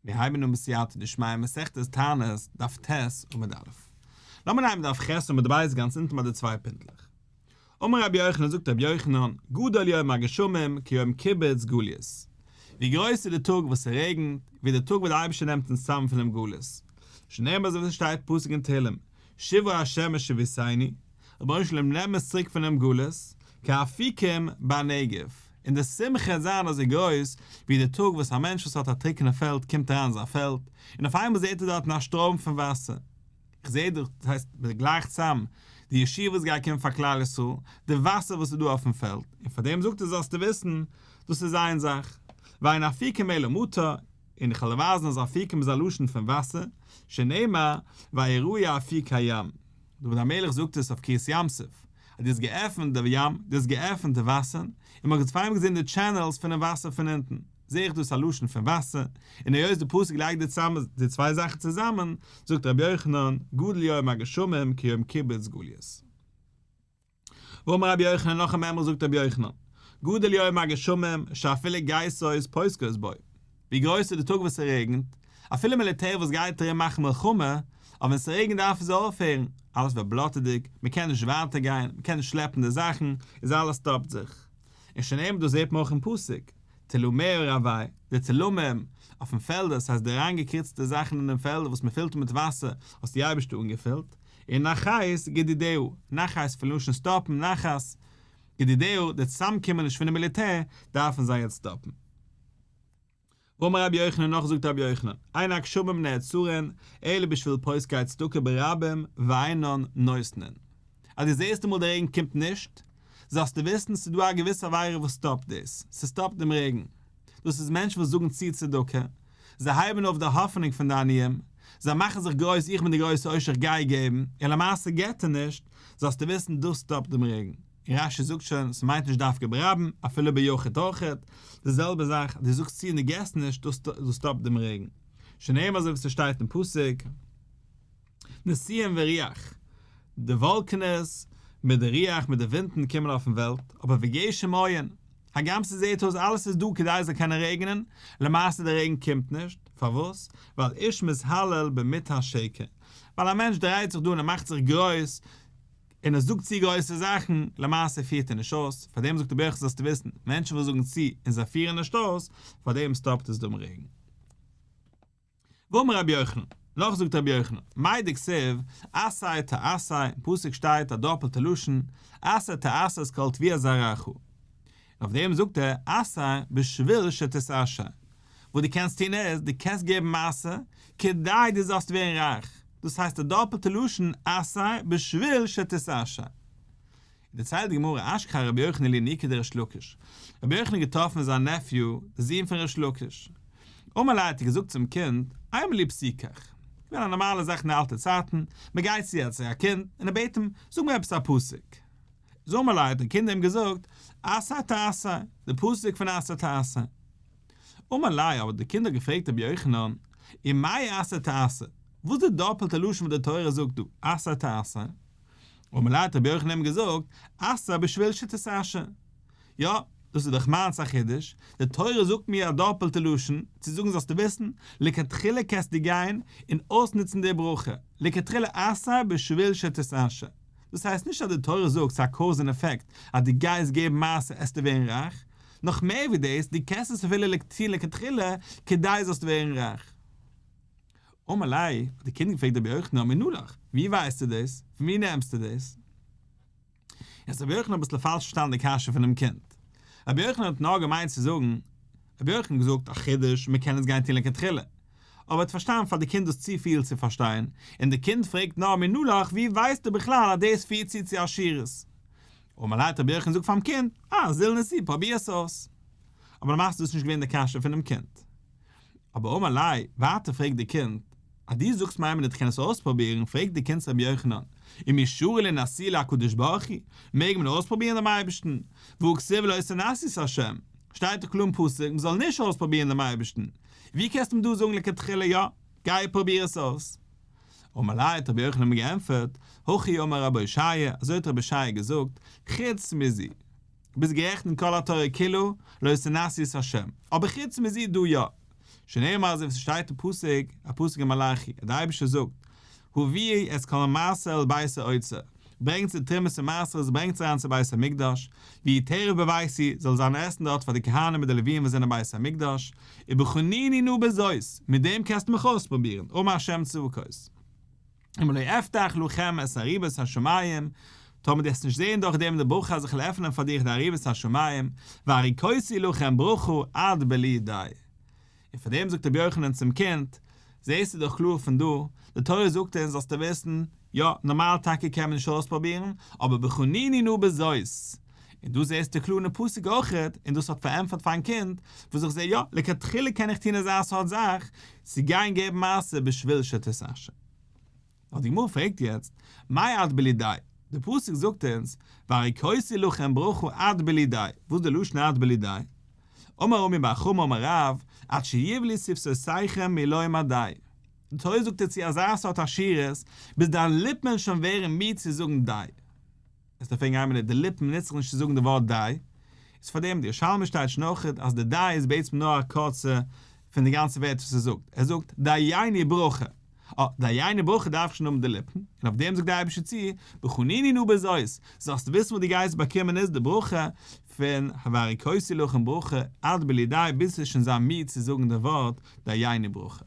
מיר הייבן אן בסייעתא דשמיא מסכת תענית, דף ט' עמוד א'. לאמיר נעמען דף ח' עמוד ב' גאנץ אונטן ביי די צוויי פינטלעך. אמר רבי יוחנן זאגט רבי יוחנן, גדול יום הגשמים כיום קיבוץ גליות. ווי גרויס איז די טאג וואס ס'רעגנט, ווי די טאג וואס די אייבערשטער נעמט אונז צאם פונעם גלות. שנאמר אזוי ווי ס'שטייט פסוק אין תהלים, שובה ה' את שביתנו, רבונו של עולם נעם אונז צוריק פונעם גלות, כאפיקים בנגב, און די שמחה וועט זיין אזוי גרויס ווי די טאג וואס א מענטש וואס האט א טרוקענע פעלד קומט אריין אין זיין פעלד, און אויף איינמאל זעט ער דארטן א שטראם פון וואסער. איך זע דאך, דאס הייסט מען גלייכט צאם די ישועה וואס גייט קומען פאר כלל ישראל, די וואסער וואס איז דא אויפן פעלד, און פאר דעם זאגט ער זאלסטו וויסן, דאס איז איין זאך, ואין אפיקים אלא מטר, און איך וועל ווייזן אז אפיקים איז א לשון פון וואסער, שנאמר, ויראו אפיקי ים. דוד המלך זאגט עס אויף קריעת ים סוף, אז דו האסט געעפנט די ים, דו האסט געעפנט די וואסערן, און מען האט אויף איינמאל געזען די channels פונעם וואסער פון אונטן, זע איך דאס א לשון פון וואסער, און היות די פסוק לייגט די צאם די צוויי זאכן צוזאמען, זאגט רבי יוחנן, גדול יום הגשמים כיום קיבוץ גליות. ואמר רבי יוחנן נאך א מימרא זאגט רבי יוחנן, גדול יום הגשמים שאפילו גייסות פוסקות בו, ווי גרויס איז די טאג וואס ס'רעגנט, אפילו מיליטער וואס גייט ארום מאכן מלחמה, אבער ווען ס'רעגנט דארפן זיי אויפהערן, אלעס ווערט בלאטעדיג, מ'קען נישט ווייטער גיין, מ'קען נישט שלעפן די זאכן, איז אלעס סטאפט זיך. און שנאמר דאס זעט מען אויך אין פסוק, תלמיה רווה, די תלמים אויפן פעלדער, ס'הייסט די אריינגעקריצטע זאכן אין דעם פעלדער וואס מ'פילט אן מיט וואסער, האסט די אייבערשטער אנגעפילט, און נחת גדודיה, נחת פון לשון סטאפן, נחת גדודיה, די צוזאמקומעניש פון די מיליטער, דארפן זיי יעצט סטאפן. ואמר רבי יוחנן נאך זאגט רבי יוחנן, אין הגשמים נעצרין אלא בשביל פוסקי צדקה ברבים ואינן נותנין. אז דו זעסט אמאל די רעגן קומט נישט, זאלסטו וויסן ס'איז דא א געוויסע עבירה וואס סטאפט דאס, ס'סטאפט דעם רעגן. דאס איז מענטשן וואס זאגן צו צדקה, זיי הייבן אויף די האפענונג פון די עניים, זיי מאכן זיך גרויס איך בין די גרויסע עושר איך גיי געבן, און למעשה געבט ער נישט, זאלסטו וויסן דאס סטאפט דעם רעגן. און רש"י זאגט שוין, ס'מיינט נישט דווקא ברבים, אפילו ביחיד אויכעט, די זעלבע זאך, דו זאגסט צו און דו געבסט נישט, דאס סטאפט דעם רעגן. שנאמר אזוי ווי ס'שטייט אין פסוק, נשיאים ורוח, די וואלקענעס מיט די רוח מיט די ווינטן קומען אויפן וועלט, אבער וגשם אין, הגם ס'זעהט אויס אלעס איז דא כדי עס זאל קענען רעגענען, למעשה די רעגן קומט נישט, פארוואס? ווייל איש מתהלל במטר שקר, ווייל א מענטש דרייט זיך דא און ער מאכט זיך גרויס, און ער זאגט צו גרויסע זאכן, למעשה פירט ער נישט אויס, פארדעם זאגט רבי יוחנן זאלסטו וויסן, מענטשן וואס זאגן צו און זיי פירן נישט אויס, פארדעם סטאפט עס דעם רעגן. ואמר רבי יוחנן, נאך זאגט רבי יוחנן, מאי דכתיב, עשר תעשר, אין פסוק שטייט א דאפעלטע לשון, עשר תעשר את כל תבואת זרעך. און אויף דעם זאגט ער, עשר בשביל שתתעשר. וואס דו קענסט טון איז, דו קענסט געבן מעשר, כדי דו זאלסט ווערן רייך. דאס הייסט א דאפעלטע לשון, עשר בשביל שתתעשר. דערציילט די גמרא אשכחיה רבי יוחנן לינוקא דריש לקיש, רבי יוחנן האט געטראפן זיין nephew די זון פון ריש לקיש, אמר ליה האט ער געזאגט צום קינד, אימא לי פסוקך, געווען א נארמאלע זאך אין די אלטע צייטן, מען גייט צו צו א קינד און ער בעט אים, זאג מיר עפעס א פסוק, איז אמר ליה האט די קינד אים געזאגט, עשר תעשר, די פסוק פון עשר תעשר. אמר ליה האט די קינד האט געפרעגט רבי יוחנן, ומאי עשר תעשר, וואס איז די דאפעלטע לשון וואס די תורה זאגט דא, עשר תעשר? אמר ליה האט רבי יוחנן אים געזאגט, עשר בשביל שתתעשר. יא, דאס איז דאך מיינס א חידוש, די תורה זאגט מיר א דאפעלטע לשון, צו זאגן זאלסטו וויסן, לכתחילה קענסטו גיין און אויסנוצן די ברכה, לכתחילה עשר בשביל שתתעשר. דאס הייסט נישט אז די תורה זאגט ס'איז א cause און effect אז דו גייסט געבן מעשר עסטו ווערן רייך, נאך מער ווי דאס, דו קענסט עס אפילו טון לכתחילה כדי זאלסט ווערן רייך. אמר ליה, האט די קינד געפרעגט רבי יוחנן, מנא לך, ווי ווייסטו דאס? פון ווי נעמסטו דאס? יעצט רבי יוחנן האט אביסל פאלש פארשטאנען די קשיא פונעם קינד. רבי יוחנן האט נאר געמיינט צו זאגן, רבי יוחנן האט געזאגט א חידוש, מען קען עס גיין טון לכתחילה. אבער ער האט פארשטאנען פאר די קינד דאס צופיל צו פארשטיין, און די קינד פרעגט נאר מנא לך, ווי ווייסטו בכלל אז דאס פירט צו צו עשירות? אמר ליה האט רבי יוחנן געזאגט פאר'ן קינד, אה, זיל נסי, פרוביר עס אויס. אבער למעשה איז דאס נישט געווען די קשיא פונעם קינד. אבער אמר ליה, ווייטער פרעגט די קינד, אז דו זאגסט מיר איין מינוט איך קען עס אויספרובירן, פרעגט די קינד צו רבי יוחנן, ומי שרי לנסויי להקדוש ברוך הוא, מעג מען אויספרובירן דעם אייבערשטן, והא כתיב לא תנסו את ה', שטייט דאך קלאר אין פסוק מען זאל נישט אויספרובירן דעם אייבערשטן, ווי קענסטו מיר דא זאגן לכתחילה יא, גיי פרוביר עס אויס. אמר ליה האט רבי יוחנן אים געענטפערט, הכי אמר רבי אושעיא, אזוי האט רבי אושעיא געזאגט, חוץ מזו. ביסט גערעכט אין כל התורה כולה, לא תנסו את ה', אבער חוץ מזו דא יא. שנאמר אזוי ווי ס'שטייט אין פסוק, א פסוק אין מלאכי, אז דער אייבערשטער זאגט, הביאו את כל המעשר אל בית האוצר, ברענגטס די תרומות און מעשרות, ברענגטס אריין צו בית המקדש, ויהי טרף בביתי, זאל זיין עסן דארט פאר די כהנים מיט די לוויים וואס זענען אין בית המקדש, ובחנוני נא בזאת, מיט דעם קענסטו מיך אויספרובירן, אמר ה' צבקות. אם לא אפתח לכם את ארובות השמים, טאמער דו וועסט נישט זען דורך דעם די ברכה אז איך וועל עפענען פאר דיך די ארובות השמים, והריקותי לכם ברכה עד בלי די. און פאר דעם זאגט רבי יוחנן צום קינד, זעסטו דאך קלאר פון דא, די תורה זאגט אונז זאלסטו וויסן, יא, נארמאל טאקע קען מען נישט אויספרובירן, אבער בחניני נא בזאת. און דא זעסטו קלאר אין פסוק אויכעט, און דאס האט פארענטפערט פארן קינד, וואס איך זע יא, לכתחילה קען איך טון אזא סארט זאך, צו גיין געבן מעשר בשביל שתתעשר. נאר די גמרא פרעגט יעצט, מאי עד בלי די? די פסוק זאגט אונז, והריקותי לכם ברכה עד בלי די, וואס איז די לשון עד בלי די? אמר רמי בר חמא אמר רב, עד שיבלו שפתותיכם מלומר די. די תורה זאגט דיר צו אזא סארט עשירות, ביז דיין ליפן וועלן שוין ווערן מיד צו זאגן די. איז דער פרעגן איין מינוט, די ליפן נוצט זיך נישט צו זאגן די ווארט די, איז פאר דעם די ירושלמי שטייט שוין אויכעט אז די די איז בעצם נאר א קורצע פון די גאנצע ווערטער וואס ער זאגט, ער זאגט דיינו ברכה, אה, דיינו ברכה דארף איך שוין האבן די ליפן, און אויף דעם זאגט די אייבערשטער צו, בחניני נא בזאת, זאלסט וויסן וואס דו גייסט באקומען איז די ברכה פון והריקותי לכם ברכה עד בלי די ביז ס'וועט שוין זיין מיד צו זאגן די ווארט דיינו ברכה.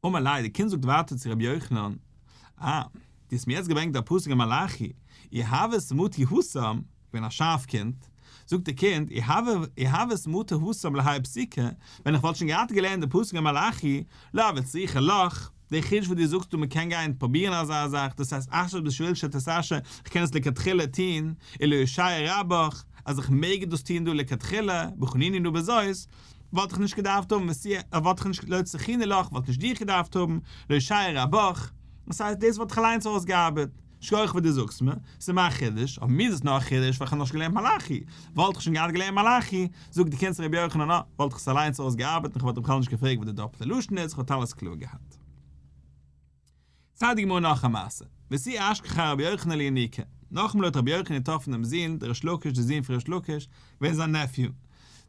אמר ליה, די קינד זאגט ווייטער צו רבי יוחנן, אה, דו האסט מיר יעצט געברענגט א פסוק אין מלאכי, אי הוית מטי התם, געווען א שארף קינד, זאגט די קינד, אי הוית מטי התם להאי פסוקא, ווען איך וואלט שוין געהאט געלערנט די פסוק אין מלאכי, לא הוה צריכא לך, די חידוש וואס דו זאגסט דא מען קען גיין פרובירן אזא זאך, דאס הייסט אשרי בשביל שתתעשר, איך קען עס לכתחילה טון, ולא הושעיא רבך, אז איך מעג דאס טון דא לכתחילה, בחניני נא בזאת, וואלט איך נישט געדארפט האבן ותו, וואלט איך נישט לא צריכינא לך, וואלט נישט דיך געדארפט האבן, להושעיא רבך, דאס הייסט דאס וואלט איך אליינס אויסגעארבעט, שכוח וואס דו זאגסט מיר, ס'איז מיר א חידוש, אבער מיר איז עס נאר א חידוש ווייל איך האב נאכנישט געלערנט מלאכי, וואלט איך שוין געהאט געלערנט מלאכי, זאגט די קינד צו רבי יוחנן, אה, וואלט איך עס אליינס אויסגעארבעט און איך וואלט בכלל נישט געפרעגט וואס די דאפלטע לשון איז, איך וואלט אלעס קלאר געהאט. ציילט די גמרא נאך א מעשה, ותו אשכחיה רבי יוחנן לינוקא, נאכאמאל האט רבי יוחנן געטראפן דעם זון, דער ריש לקיש, דער זון פון ריש לקיש, געווען זיין נעפיו,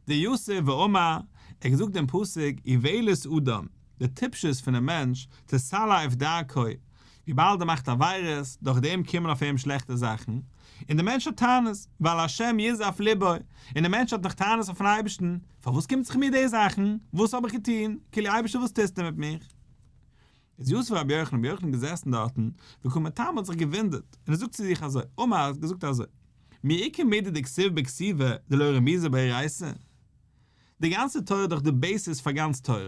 דיתיב ואמר, ער האט געזאגט דעם פסוק, איוולת אדם, די טיפשות פונעם מענטש, תסלף דרכו, וויבאלד ער מאכט עבירות, דורך דעם קומען אויף אים שלעכטע זאכן, און דער מענטש האט טענות, ועל השם יזעף לבו, און דער מענטש האט נאך טענות אויפן אייבערשטן, פארוואס קומט זיך מיר די זאכן, וואס האב איך געטון, כאילו אייבערשטער וואס טוסטו מיט מיך? איז יתיב רבי יוחנן, רבי יוחנן געזעסן דארטן, וקא מתמה האט זיך געוואונדערט, און ער זאגט צו זיך אזוי, אמר, ער האט געזאגט אזוי, מי איכא מידי דכתיב בכתיבה דלא רמיזא באורייתא? די גאנצע תורה איז דאך די basis פאר גאנץ תורה,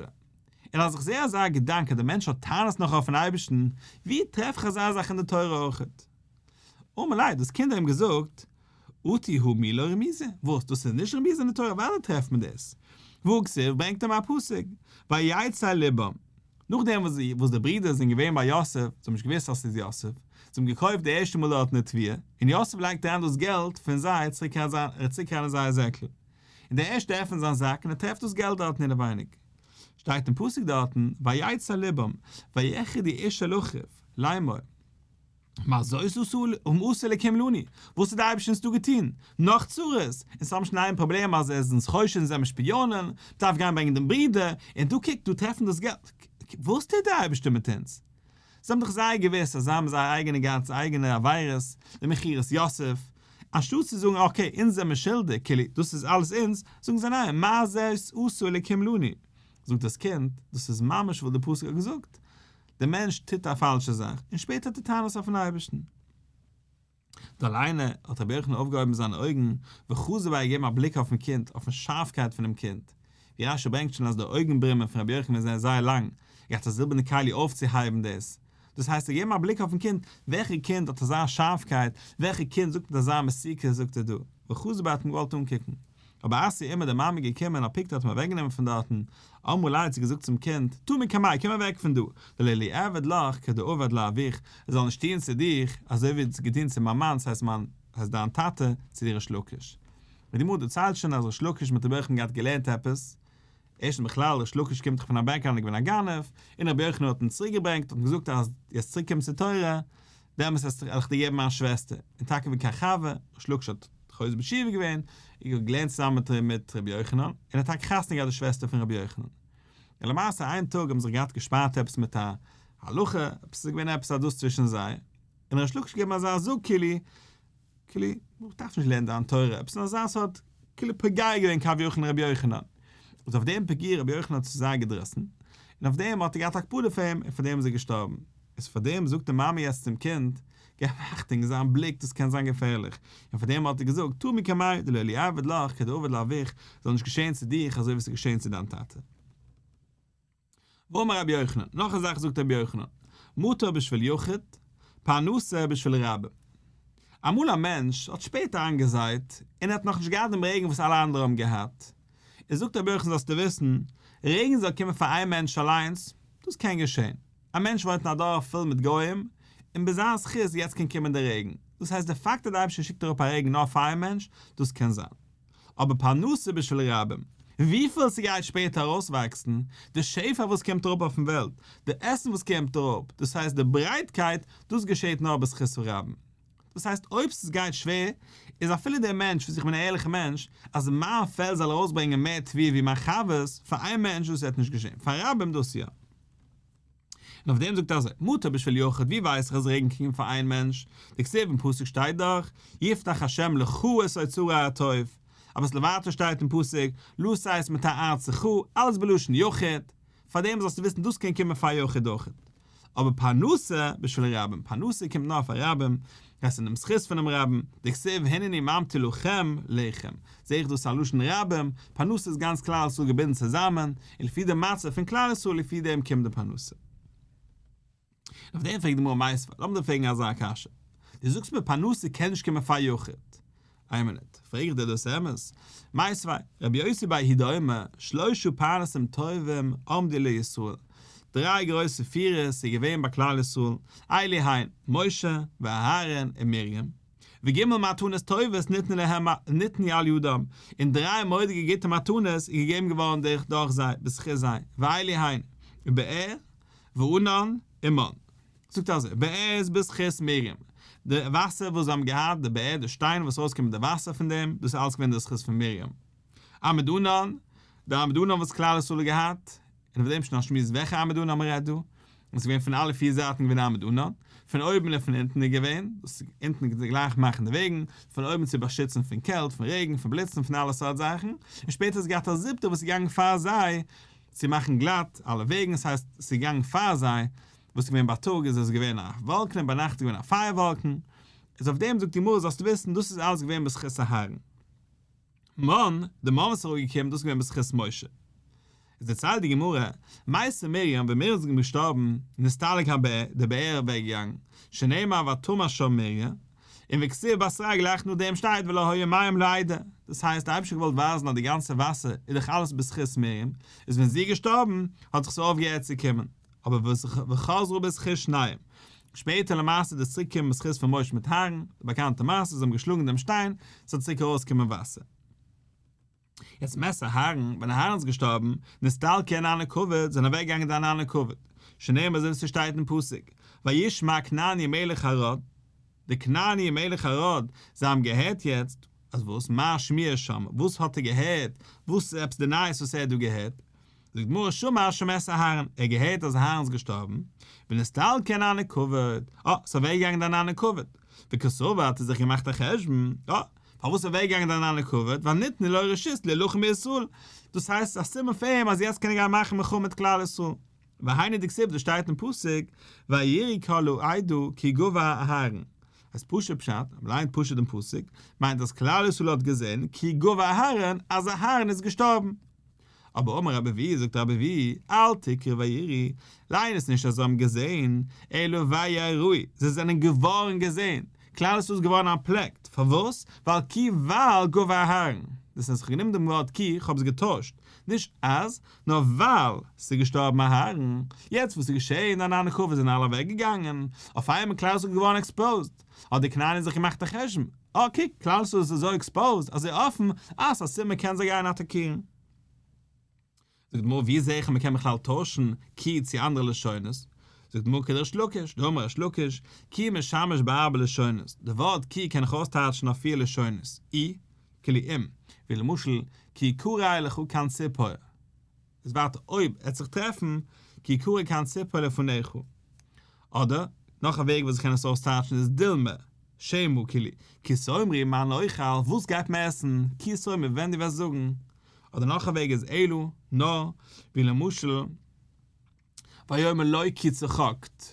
און אז איך זע אזא געדאנק אז דער מענטש האט טענות נאך אויפן אייבערשטן, ווי טרעף איך אזא זאך אין די תורה אויכעט? אמר ליה, דאס קינד האט אים געזאגט, אטו הא מי לא רמיזא, וואס, דאס איז נישט רמיזא אין די תורה, אוודאי טרעפט מען דאס. והא כתיב ברענגט אים א פסוק, ויצר לבם. נאכדעם וואס די ברידער זענען געווען ביי יוסף, זיי האבן נישט געוואוסט אז ס'איז יוסף, זיי האבן געקויפט די ערשטע מאל דארטן די תבואה, און יוסף לייגט אריין דאס געלט פון זיי צוריק אריין אין זייער זעקל. און דער ערשטער עפנט זיין זאק און ער טרעפט דאס געלט דארטן אינעווייניג. שטייט אין פסוק דארטן, ויצר לבם, ויחרדו איש אל אחיו, לאמור. מה זאת עשה אלקים לנו, וואס האט דער אייבערשטער אונז דא געטון? נאך צרות, אונז האבן שוין איין פראבלעם אז ער איז אונז חושד אונז זעמיר שפיאנען, מען דארף גיין ברענגען דעם ברודער, און דא קוק דא טרעפן דאס געלט, וואס טוט דער אייבערשטער מיט אונז? זיי האבן דאך זייער געוואוסט אז זיי האבן זייער אייגענע גאנץ אייגענע עבירות, די מכירת יוסף, אנשטאט צו זאגן okay אונז זעמיר שולדיג, כאילו דאס איז אלעס אונז, זאגן זיי ניין, מה זאת עשה אלקים לנו, זאגט דאס קינד, דאס איז ממש וואס דער פסוק האט געזאגט, דער מענטש טוט א פאלשע זאך, און שפעטער האט ער טענות אויפן אייבערשטן. דא אליינע האט רבי יוחנן אויפגעהויבן זיינע אויגן, וחזר ביה געגעבן א בליק אויפן קינד, אויפן שארפקייט פונעם קינד. ווי רשי ברענגט שוין אז די אויגן-ברעמען פון רבי יוחנן זענען זייער לאנג, ער געהאט א זילבערנע כלי אויפצוהייבן דאס. דאס הייסט ער געגעבן א בליק אויפן קינד, וועלכע קינד האט אזא שארפקייט, וועלכע קינד זאגט מיט אזא מתיקות זאגט ער דא. וחזר ביה האט אים געוואלט אנקוקן. אבער אתיא אימיה די מאמע געקומען אפיקתיה האט אים אוועקגענומען פון דארטן, אמרה ליה האט זי געזאגט צום קינד, תא מקמאי קום אוועק פון דא, דלא ליעביד לך כדעבד לאבוך, ער זאל נישט טון צו דיך אזוי ווי ער האט געטון צו מיין מאן, ס'הייסט מיין, ס'הייסט דיין טאטע, צו די ריש לקיש. ווי די גמרא דערציילט שוין אז ריש לקיש מיט רבי יוחנן געהאט געלערנט עפעס, ערשטנס בכלל ריש לקיש קומט דאך פון א background געווען א גנב, און רבי יוחנן האט אים צוריק געברענגט האט אים געזאגט אז דו וועסט צוריק קומען צו תורה, דעמאלס וועל איך דיר געבן מיין שוועסטער, און טאקע ווי קיין חבר, ריש לקיש האט. חוזר בתשובה געווען, און געלערנט צוזאמען מיט רבי יוחנן, און ער האט טאקע חתונה געהאט די שוועסטער פון רבי יוחנן. און למעשה איין טאג האבן זיך געהאט געשפארט עפעס מיט א הלכה, עפעס איז געווען עפעס א דאס צווישן זיי, און ריש לקיש געגעבן אזא זאג כאילו, כאילו, מ'דארף נישט לערנען דיין תורה, עפעס אזא סארט, כאילו פוגע געווען כביכול אין רבי יוחנן. וואס אויף דעם פגיעה רבי יוחנן האט זיך זייער געדריסן, און אויף דעם האט ער געהאט הקפדה אויף אים, און פאר דעם איז ער געשטארבן. איז פאר דעם זאגט די מאמע יעצט צום קינד, געב אכטונג, זיין בליק, דאס קען זיין געפערליך. און פאר דעם האט ער געזאגט, טא מקמי, דלא ליעבד לך כדעבד לאבוך, זאל נישט געשען צו דיך אזוי ווי עס איז געשען צו דיין טאטע. ואמר רבי יוחנן, נאך א זאך זאגט רבי יוחנן, מטר בשביל יחיד, פרנסה בשביל רבים. אמאל א מענטש האט שפעטער איינגעזייט און ער האט נאכנישט געהאט דעם רעגן וואס אלע אנדערע האבן געהאט, איז זאגט רבי יוחנן זאלסטו וויסן, רעגן זאל קומען פאר איין מענטש אליינס, דאס קען געשען, א מענטש וואוינט אין א דארף פול מיט גוים, און ביי זיין זכות יעצט קען קומען דער רעגן, דאס הייסט די פאקט אז דער אייבערשטער שיקט אראפ א רעגן נאר פאר איין מענטש, דאס קען זיין. אבער פרנסה בשביל רבים, וויפיל ס'גייט שפעטער ארויסוואקסן, די שפע וואס קומט אראפ אויפן וועלט, די עסן וואס קומט אראפ, דאס הייסט די ברייטקייט, דאס געשעט נאר בזכות הרבים. דאס הייסט אויב ס'גייט שווער, איז אפילו דער מענטש וואס איך בין א ערליכער מענטש, אז מיין פעלד זאל ארויסברענגען מער תבואה ווי מיין חבר'ס, פאר איין מענטש דאס וועט נישט געשען, פאר רבים דאס יא. און אויף דעם זאגט ער אזוי, מטר בשביל יחיד, ווי ווייס איך אז רעגן קומט פאר איין מענטש? דכתיב אין פסוק שטייט דאך, יפתח ה' לך את אוצרו הטוב, אביסל ווייטער שטייט אין פסוק, לתת מטר ארצך, אלעס בלשון יחיד, פאר דעם זאלסטו וויסן דאס קען קומען פאר יחיד אויך. אבער פרנסה בשביל רבים, פרנסה קומט נאר פאר רבים, דאס איז אינעם זכות פונעם רבים, דכתיב הנני ממטיר לכם לחם, זעה איך דאס א לשון רבים, פרנסה איז גאנץ כלל ישראל געבינדן צוזאמען, און לפי די מצב פון כלל ישראל לפי דעם קומט די פרנסה. און אויף דעם פרעגט די גמרא מיתיבי, לאמיר דיר פרעגן אזא קשיא, דו זאגסט מיר פרנסה קען נישט קומען פאר יחיד, איין מינוט, פרעג איך דיר דאס אמת? מיתיבי, רבי יוסי בר יהודה אומר, שלושה פרנסים טובים עמדו לישראל, דריי גרויסע פירערס איז געווען ביי כלל ישראל, אלו הן, משה, ואהרן, און מרים, וג' מתנות טובות ניתנו להם ניתנו על ידם, און דריי מורא'דיגע גוטע מתנות איז געגעבן געווארן דורך זיי, בזכות זיי, ואלו הן, באר, וענן, ומן. זאגט אזוי, באר איז בזכות מרים, די וואסער וואס זיי האבן געהאט, די באר, די שטיין וואס ארויסקומט די וואסער פון דעם, דאס איז אלעס געווען די זכות פון מרים. עמוד ענן, די עמוד ענן וואס כלל ישראל האט געהאט, און אויף דעם שוין א שמועס וועלכע עמוד ענן מען רעדט דא, און עס איז געווען פון אלע פיר זייטן געווען עמוד ענן, פון אויבן און פון אונטן איז געווען, דאס איז אונטן צו גלייך מאכן די וועגן, פון אויבן צו באשיצן פון קעלט, פון רעגן, פון בליצן, פון אלע סארט זאכן, און שפעטער איז געהאט א זיבטער וואס איז געגאנגען פאר זיי, צו מאכן גלאט אלע וועגן, ס'הייסט ס'איז געגאנגען פאר זיי, וואס איז געווען בייטאג איז עס געווען א וואלקן און ביינאכט איז געווען א פייער וואלקן, איז אויף דעם זאגט די גמרא זאלסטו וויסן דאס איז אלעס געווען בזכות אהרן. מן, די מן וואס איז אראפגעקומען דאס איז געווען בזכות משה. איז דערציילט די גמרא, מתה מרים ווען מרים איז געשטארבן, נסתלק הבאר, די באר איז אוועק געגאנגען, שנאמר ותמס שם מרים, און וכתיב בתריה גלייך נאך דעם שטייט ולא היו מים לעדה, דאס הייסט די אייבערשטער האט געוואלט ווייזן אז די גאנצע וואסער איז דאך אלעס בזכות מרים, איז ווען זי איז געשטארבן האט זיך עס אויפגעהערט צו קומען, אבער וחזרה בזכות שניהם, שפעטער למעשה איז עס צוריק געקומען בזכות פון משה מיט אהרן, די באקאנטע מעשה זיי האבן געשלאגן דעם שטיין, ס'האט צוריק ארויסגעקומען וואסער. יעצט מת אהרן, ווען אהרן איז געשטארבן, נסתלקו ענני כבוד, זענען אוועק געגאנגען די ענני כבוד, שנאמר אזוי ווי ס'שטייט אין פסוק, וישמע הכנעני מלך ערד, די כנעני מלך ערד, זיי האבן געהערט יעצט, אז וואס, מה שמועה שמע, וואס האט ער געהערט, וואס איז עפעס די נייעס וואס ער האט דא געהערט, זאגט די גמרא שמע שמת אהרן, ער האט געהערט אז אהרן איז געשטארבן, ונסתלקו ענני כבוד, אה, ס'איז אוועקגעגאנגען די ענני כבוד, וקסבר האט ער זיך געמאכט א חשבון, אה, פארוואס איז אוועקגעגאנגען די ענני כבוד, ווייל ניתנה לו רשות להילחם בישראל, דאס הייסט א סימן פאר אים אז יעצט קען ער גיין מאכן מלחמה מיט כלל ישראל, והיינו דכתיב דאס שטייט אין פסוק, ויראו כל העדה כי גוע אהרן, אז פשוט פשט, אז מ'ליינט פשוט דעם פסוק, מיינט אז כלל ישראל האט געזען כי גוע אהרן אז אהרן איז געשטארבן. אבער אמר רבי אבהו, זאגט רבי אבהו, אל תקרי ויראו, ליין עס נישט אז זיי האבן געזען, אלא ויראו, זיי זענען געווארן געזען, כלל ישראל איז געווארן אנטפלעקט, פארוואס? ווייל כי ווייל גוע אהרן, דאס הייסט איך האב גענומען דעם ווארט כי, איך האב עס געטוישט, נישט אז, נאר ווייל ס'איז געשטארבן אהרן, יעצט וואס איז געשען, ענני כבוד זענען אלע אוועק געגאנגען, אויף איינמאל כלל ישראל איז געווארן exposed, האט די כנעני זיך געמאכט א חשבון, אה קוק, כלל ישראל איז אזוי exposed, אזוי אפן, אה ס'איז א סימן מ'קען זיי גייען אטאקירן. זאגט די גמרא ווי זעה איך אז מ'קען בכלל טוישן כי צו אנדערע לשונות? זאגט די גמרא כדריש לקיש, דאמר ריש לקיש, כי משמש בארבע לשונות, די ווארט כי קען איך אויסטייטשן אויף פיר לשונות, אי, כאילו אם, ווי למשל, כי יקרא לך קן ציפור, איז ווייטער אויב עט זיך טרעפן, כי יקרא קן ציפור לפניך. אדער, נאך א וועג וואס איך קען עס אויסטייטשן איז דילמא, שמא כאילו, כי תאמרו מה נאכל, וואס גייט מען עסן, כי תאמרו ווען דו וועסט זאגן. אדער נאך א וועג איז אלא, נאר, ווי למשל, ויאמר לא כי צחקת.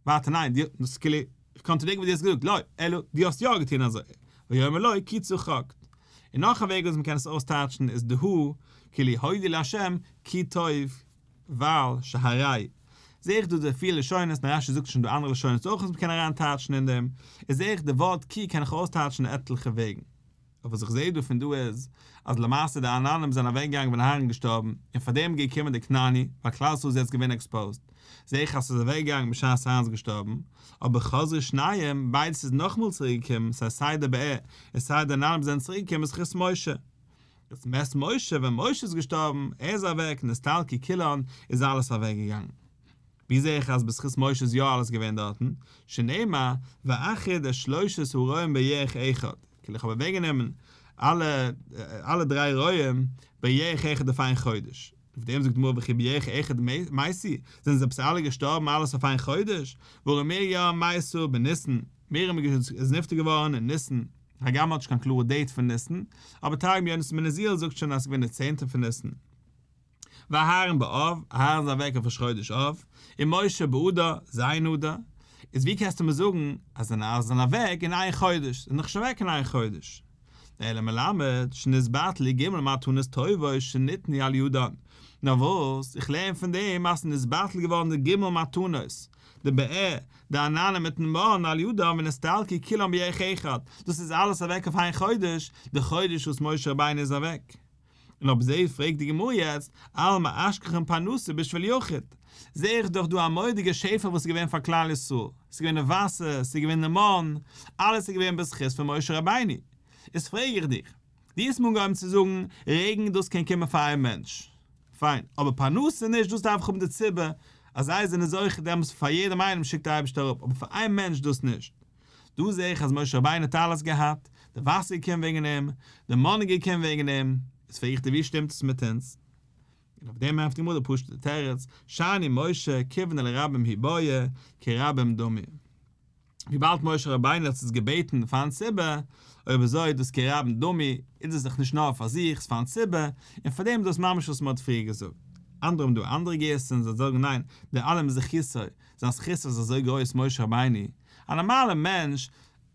ווייטער ניין, דו, דאס איז כאילו, איך contradict וואס דו האסט געזאגט, לא, אלא, דו האסט יא געטון אזוי, ויאמר לא כי צחקת. און נאך א וועג וואס מ'קען עס אויסטייטשן איז דהא, כאילו הודו לה' כי טוב, ווייל, שהרי. זעה איך דא די פיר לשונות, און רש"י זאגט שוין דא אנדערע לשונות אויך וואס מ'קען אריינטייטשן אין דעם, איז זעה איך די ווארט כי קען איך אויסטייטשן אין עטליכע וועגן. אבער וואס איך זעה דא פון דא איז, אז למעשה די עננים זענען אוועק געגאנגען ווען אהרן איז געשטארבן, און פאר דעם איז געקומען די כנעני, ווייל כלל ישראל איז יעצט געווען exposed. זעה איך אז ס'איז אוועק געגאנגען בשעת אהרן איז געשטארבן, אבער חזרו שניהם, ביידעס איז נאכמאל צוריק געקומען, סיי סיי די בעה און סיי די עננים זענען צוריק געקומען בזכות משה. יעצט מת משה, ווען משה איז געשטארבן, ער איז אוועק, נסתלקו כולן, איז אלעס אוועק געגאנגען. ווי זעה איך אז בזכות משה איז יא אלעס געווען דארטן? שנאמר, ואכחיד את שלושת הרועים בירח אחד, כאילו איך האב אוועקגענומען אלע אלע דריי רועים בירח אחד אויף איין חודש. אויף דעם זאגט די גמרא וכי בירח אחד מתו, זענען זיי עפעס אלע געשטארבן אלעס אויף איין חודש? והא מרים מתה בניסן, מרים איז נפטר געווארן אין ניסן, הגם מ'האט נישט קיין קלארע date פון ניסן, אבער תרגום יונתן בן עוזיאל זאגט שוין אז ס'איז געווען די צענטע פון ניסן. ואהרן באב, אהרן איז אוועק אויף ראש חודש אב, און משה באדר, ז' אדר, איז ווי קענסטו מיר זאגן אז זיי זענען אוועק אין איין חודש, זיי זענען דאך נישט אוועק אין איין חודש. אלא מלמד שנתבטלו ג' מתנות טובות שניתנו על ידן, נאר וואס, איך לערן פון דעם אז ס'איז נתבטל געווארן די ג' מתנות, די בעה, די עננים מיטן מן על ידן ונסתלקו כולם בירח אחד, דאס איז אלעס אוועק אויף איין חודש, די חודש וואס משה רבינו איז אוועק. און אויב אזוי פרעגט די גמרא יעצט, אלמא אשכחן פרנסה בשביל יחיד, זעה איך דאך דא א מורא'דיגע שפע וואס איז געווען פאר כלל ישראל, ס'איז געווען די וואסער, ס'איז געווען די מן, אלעס איז געווען בזכות פון משה רבינו. איז פרעג איך דיך, דו האסט מיר אנגעהויבן צו זאגן, רעגן דאס קען קומען פאר איין מענטש, פיין, אבער פרנסה נישט, דאס דארף איך האבן די ציבור, אז זיי זענען זוכה דעמאלטס פאר יעדעם איינעם שיקט דער אייבערשטער אראפ, אבער פאר איין מענטש דאס נישט. דא זעה איך אז משה רבינו האט אלעס געהאט, די וואסער איז געקומען וועגן אים, די מן איז געקומען וועגן אים, איז פרעג איך דיר ווי שטימט עס מיט אונז? און אויף דעם ענטפערט די גמרא די פשוט'ע תירוץ, שאני משה כיוון דלרבים הוא בעי, כרבים דמי. וויבאלד משה רבינו האט עס געבעטן פארן ציבור, אויב אזוי איז דאס כרבים דמי, איז עס דאך נישט נאר פאר זיך, ס'איז פארן ציבור, און פאר דעם איז דאס ממש וואס מ'האט פריער געזאגט. אנדערע האבן דא אנדערע גירסאות און זיי זאגן ניין, דער אלעם זכותו, זיין זכות איז אזוי גרויס משה רבינו, א נארמאלע מענטש,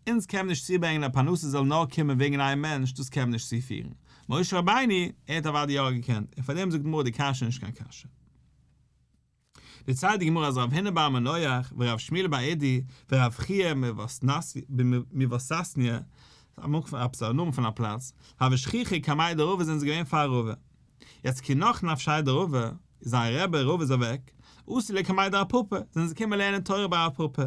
אונז קען מען נישט צוברענגען א פרנסה זאל נאר קומען וועגן איין מענטש, דאס קען מען נישט צופירן. משה רבינו, ער האט אוודאי יא געקענט, און פאר דעם זאגט די גמרא די קשיא איז נישט קיין קשיא. דערציילט די גמרא אז רב הונא בר מנוח ורב שמואל בר אידי ורב חייא מווסתניא, עפעס א נאמען פון א פלאץ, הוו שכיחי קמיה דרבא זענען זיי געווען פאר רבא. יעצט כי נח נפשיה דרבא, זייער רבי רבא איז אוועק, אתו לקמיה דרב פפא, זענען זיי געקומען לערנען תורה ביי רב פפא.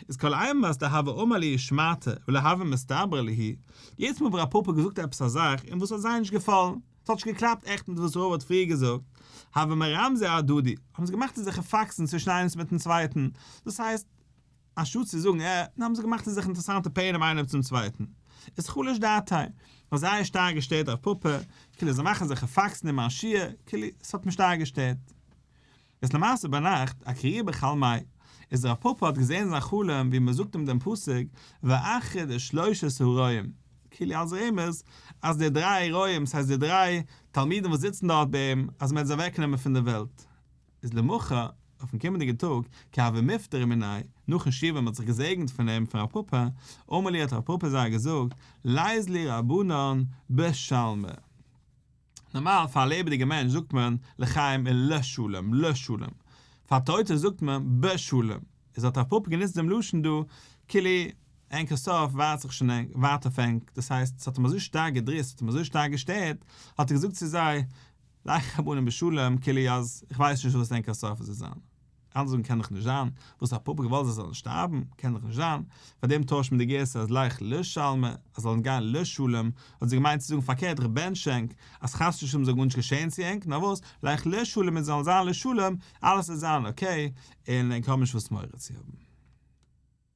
איז כל אימת דהוה אמר להו שמעתא ולא הוה מסתברא להו, יעדעס מאל וואס רב פפא האט געזאגט עפעס א זאך און וואס האט זיי נישט געפאלן, ס'האט נישט געקלאפט עכט מיט וואס רבא האט פריער געזאגט, הוו מרמזי אהדדי, האבן זיי געמאכט אזעלכע פאקסן צווישן איינס מיטן צווייטן, דאס הייסט, אנשטאט צו זאגן עה, האבן זיי געמאכט אזעלכע אינטערעסאנטע פענים איינער צום צווייטן. איז חלש דעתיה, האט זייער שטארק געשטערט רב פפא, כאילו זיי מאכן אזעלכע פאקסן אין מיין שיעור, כאילו ס'האט מיר שטארק געשטערט. איז למעשה ביינאכט, אקריוה בחלמיה, איז רב פפא האט געזען אין זיין חלום ווי מ'זאגט אים דעם פסוק, ואכחיד את שלושת הרועים, כאילו אלס רמז אז די דריי רועים, ס'הייסט די דריי תלמידים וואס זיצן דארט ביי אים, אז מ'וועט זיי אוועקנעמען פון די וועלט. איז למחר, אויפן קומענדיגן טאג, כי הוו מפטרי מיניה, נאכן שיעור ווען מ'האט זיך געזעגנט פון אים פון רב פפא, אמר להו האט רב פפא זיי געזאגט, ליזלו רבנן בשלמא. נארמאל פאר א לעבעדיגע מענטש זאגט מען לחיים און לשלום, לשלום. פאר טויטע זאגט מען בשלום. איז האט רב פפא גענוצט דעם לשון דא, כאילו ענקער סוף ווארט זיך שוין ענק, ווארט אויף ענק, דאס הייסט, ס'האט אים אזוי שטארק געדריסט, ס'האט אים אזוי שטארק געשטערט, האט ער געזאגט צו זיי, לכו רבנן בשלום, כאילו אז איך ווייס נישט וואס ענקער סוף וועט זיין. אנדערע זאגן קען דאך נישט זיין, וואס האט פאפא געוואלט זיי זאלן שטארבן? קען דאך נישט זיין, פארדעם טוישט מען די גירסא אז לך לשלמא, אז זאלן גיין לשלום, האט זי געמיינט צו זאגן פארקערט איך בענטש ענק, אז חס ושלום זאל גארנישט געשען צו ענק, נאר וואס, לך לשלום מיר זאלן זיין לשלום, אלעס וועט זיין okay, און ענק האבן נישט וואס מורא צו האבן.